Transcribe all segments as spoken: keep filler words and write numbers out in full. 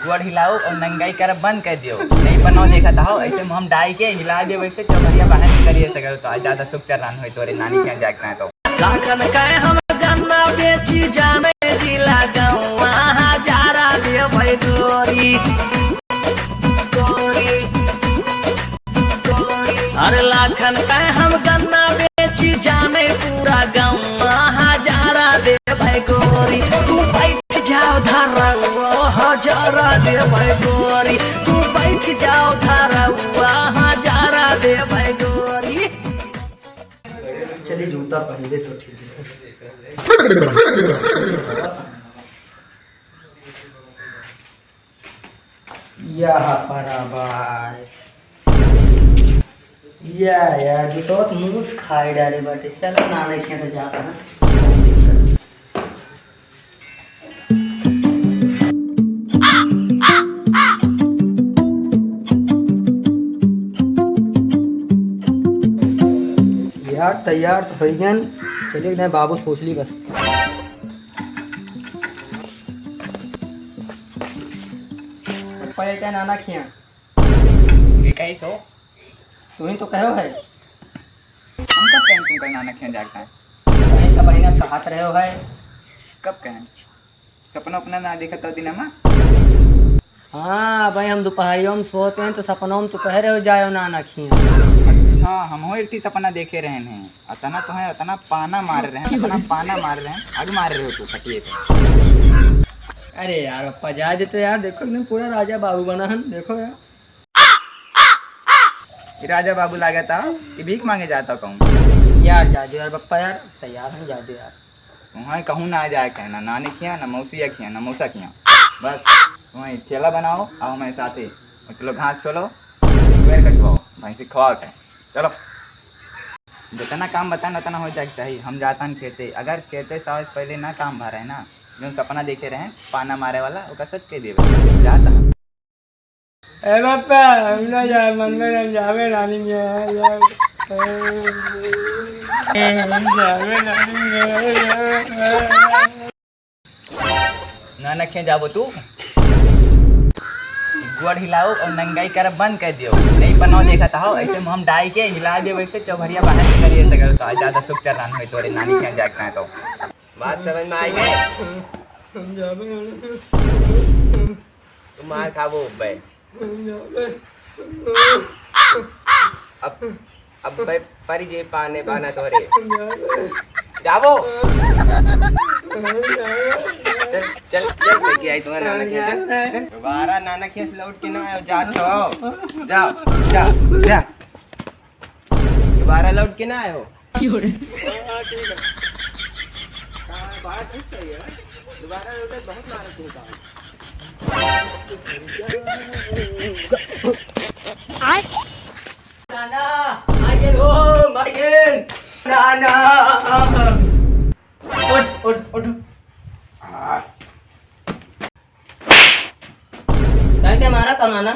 गोड़ हिलाओ और नंगाई करब बंद कर दियो। नहीं बनाओ, देखा था, ऐसे मुँह हम डाई के हिला दियो, वैसे चौधरिया बाहर निकलिए सगल तो ज्यादा सुख चल रहा है तोरे नानी के यहाँ जाके तो। लाखन कहे हम गन्ना बेची जाने जिला गौआ हजारा देबै गोरी। गोरी, गोरी। अरे लाखन कहे हम गन्ना बेची जाने पूरा गौआ हजारा देबै गोरी। तू बैठ जाओ धरौआ हजारा देबै गोरी। तू बैठ जाओ धरौआ हजारा देबै गोरी। चलिए, जूता पहन ले तो ठीक है। यह परा बाय। या यार, जूता तो मूस खाए डारे बाटे। चलो, नाना के यहाँ जाता है। यार, तैयार तो होइ गन। चलिए, नहीं, बाबू से पूछ ली बस। पप्पा, ये क्या नाना खिया? ये कहीं सो? तू ही तो कहो है। हम कब कहें तुमका नाना खिया जाता है? वही तो बहिना कहात रहे हो है। कब कहें? सपना उपना ना देखा तो दिनमा? हाँ भाई, हम दोपहरियों में सोते हैं तो सपनों में तो कह रहे हो जाओ नाना खिया। अच्छा, हम हो एक ठे सपना देखे रहे हैं। अतना तो है, अतना पाना मार रहे हैं, अतना पाना मार रहे हैं, आग मार रहे हो तो खटिए पे। अरे यार पप्पा, जा दे तो यार, देखो एकदम पूरा राजा बाबू बना है, देखो यार। ई राजा बाबू लागत आ कि भीख मांगे जाता कहूँ। यार जा दो यार पप्पा, यार तैयार हैं, जा दो यार। वहाँ कहूँ ना जाए कहना, नानी खिया, ना मौसिया खिया, ना मौसा खिया। बस वहीं ठेला बनाओ, आओ हमारे साथे। और चलो घास छोलो, पेड़ कटवाओ, भैंसी खवाओ के। चलो, जितना काम बतान उतना हो जाए के चाहिए। हम जातन खेते, अगर खेते से आवे से पहले ना काम भरे ना, जो सपना देखे रहे पाना मारे वाला, ओका सच कह देवे। जाता। ए बापा, हम ना जाए, मन में हम जावे रानी में, हम जावे रानी में। ना नखे जाबो तू। गोड़ हिलाओ और नंगाई करब बंद कर दियो। नहीं बनाओ देखा था, ऐसे मुँह हम डाई के हिला दियो, वैसे चौघरिया बाहर निकलिए सगल तो ज्यादा सुख चल रहा है तोरे नानी के यहाँ जाके तो। बात समझ में आई गई? हम जावे। तू मार खाबो बे। अब, अब बे परी जे पाने पाना तोरे। जाबो। चल, चल, चल, लेके आई तुम्हारे नाना के, चल, चल। दोबारा नाना के लौट के ना आयो, जा तो। जा, जा, जा। दोबारा लौट के ना आयो। हाँ, ठीक है। हाँ, बात तो सही है। दोबारा लौटे बहुत मारा तू काम। नाना, आ गेल हो, आ गेल। नाना। उठ, उठ, उठ। तै के मारा तो नाना?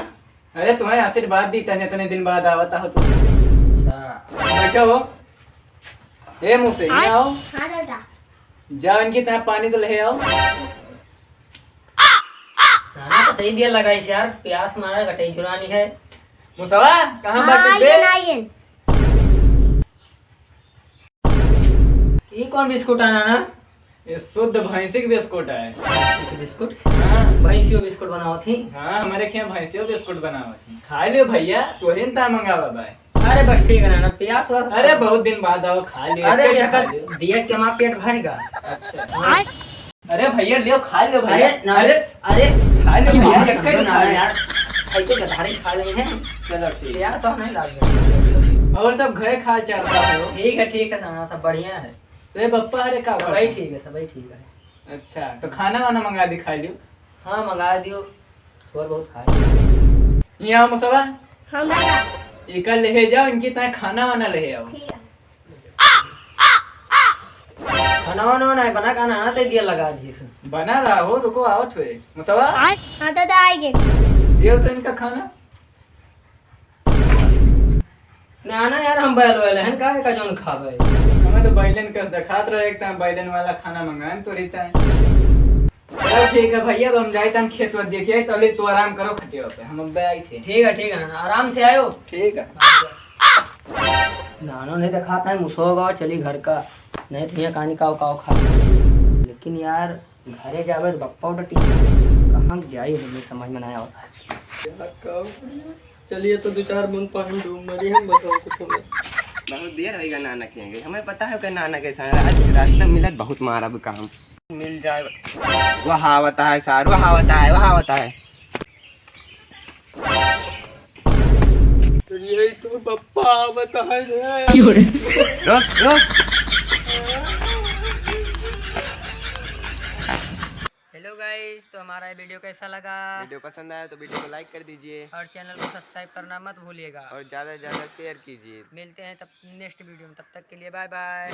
अरे तुम्हें आशीर्वाद दी तने इतने दिन बाद आवता हो तो। अच्छा। बैठो हो। ए मुँह से, यहाँ आओ। हाँ दादा। जाओ इनकी तरह पानी तो ले आओ। नाना तो तई दिया लगाई से यार, प्यास मारा गटई जुरानी है। मुसवा, कहाँ हाँ, बाटे बे? आइगन, आइगन। ई कौन बिस्कुट है नाना? ये शुद्ध भैंसी के बिस्कुट है। भैंसी के बिस्कुट? हाँ। भैंसियो बिस्कुट बनावत ही? हाँ, हमारे खें भैंसियो बिस्कुट बनावत ही। खा लियो भैया, तोहरे न ता मंगावा बाय। अरे बस ठीक है नाना, प्यास हो। अरे बहुत दिन बाद आओ, खा लियो, अरे पेट मेरा खा लियो। दिया के माँ पेट भरेगा। अच्छा। हाँ। अरे भैया लियो, खा लियो भैया। अरे ना, अरे, अरे खा लियो भैया, समझो एक ना खा लियो। यार, खाई के गधारे खा लेंगे। चलो ठीक। प्यास तो नहीं लाग रहा। और सब घरे खा चलता हो? ठीक है, ठीक है, सब बढ़िया है। तो ये बप्पा हरे का सब बात भाई है? ठीक है, सब भाई ठीक है। अच्छा, तो खाना वाना मंगा दी, खा लियो। हाँ, मंगा दियो, थोड़ा बहुत खाए। यहाँ मुसवा, हाँ दादा। इका ले जाओ, इनकी तरह खाना वाना ले आओ। ठीक है। खाना वाना ना बना, खाना आना ते दिया लगा दी से। बना रहा हो, रुको, आवत हुए। मुसवा? हाँ दादा, आइगे। दियो तो इनका खाना। ना, ना यार, हम बैल वैल हैं, काहे का जौन खाबे? हमें तो बैलन कस देखात रहे, एक टाइम बैलन वाला खाना मंगाएन तो रहता है। चलो ठीक है भैया, अब हम जाइत हन खेत वेत देखिए, तब ले तू आराम करो खटिया पे, हम अब आइत ही। ठीक है, ठीक है नाना, आराम से आयो। ठीक है। नानो नहीं दिखाता है, मुसो गवा चली घर का, नहीं तो यहाँ कहानी काव काव खा। लेकिन यार, घरे जावे तो बप्पा डटी, कहाँ जाई, हमें समझ में नहीं आवता है। यार, का करी? चलिए तो दो चार बूंद पानी डूब मरी, हम बताओ कुछ हमें। बहुत देर होइगा नाना के गए, हमें पता है कि नाना कैसा है। आज रास्ता मिलत बहुत मारब का हम। मिल जाए। वह आवता है सार, वह आवता है, वह आवता है। तो यही तो बप्पा आवता है रे। रुक, रुक। हेलो गाइस, तो हमारा ये वीडियो कैसा लगा? वीडियो पसंद आया तो वीडियो को लाइक कर दीजिए। और चैनल को सब्सक्राइब करना मत भूलिएगा। और ज़्यादा से ज़्यादा शेयर कीजिए। मिलते हैं तब नेक्स्ट वीडियो में, तब तक के लिए बाय बाय।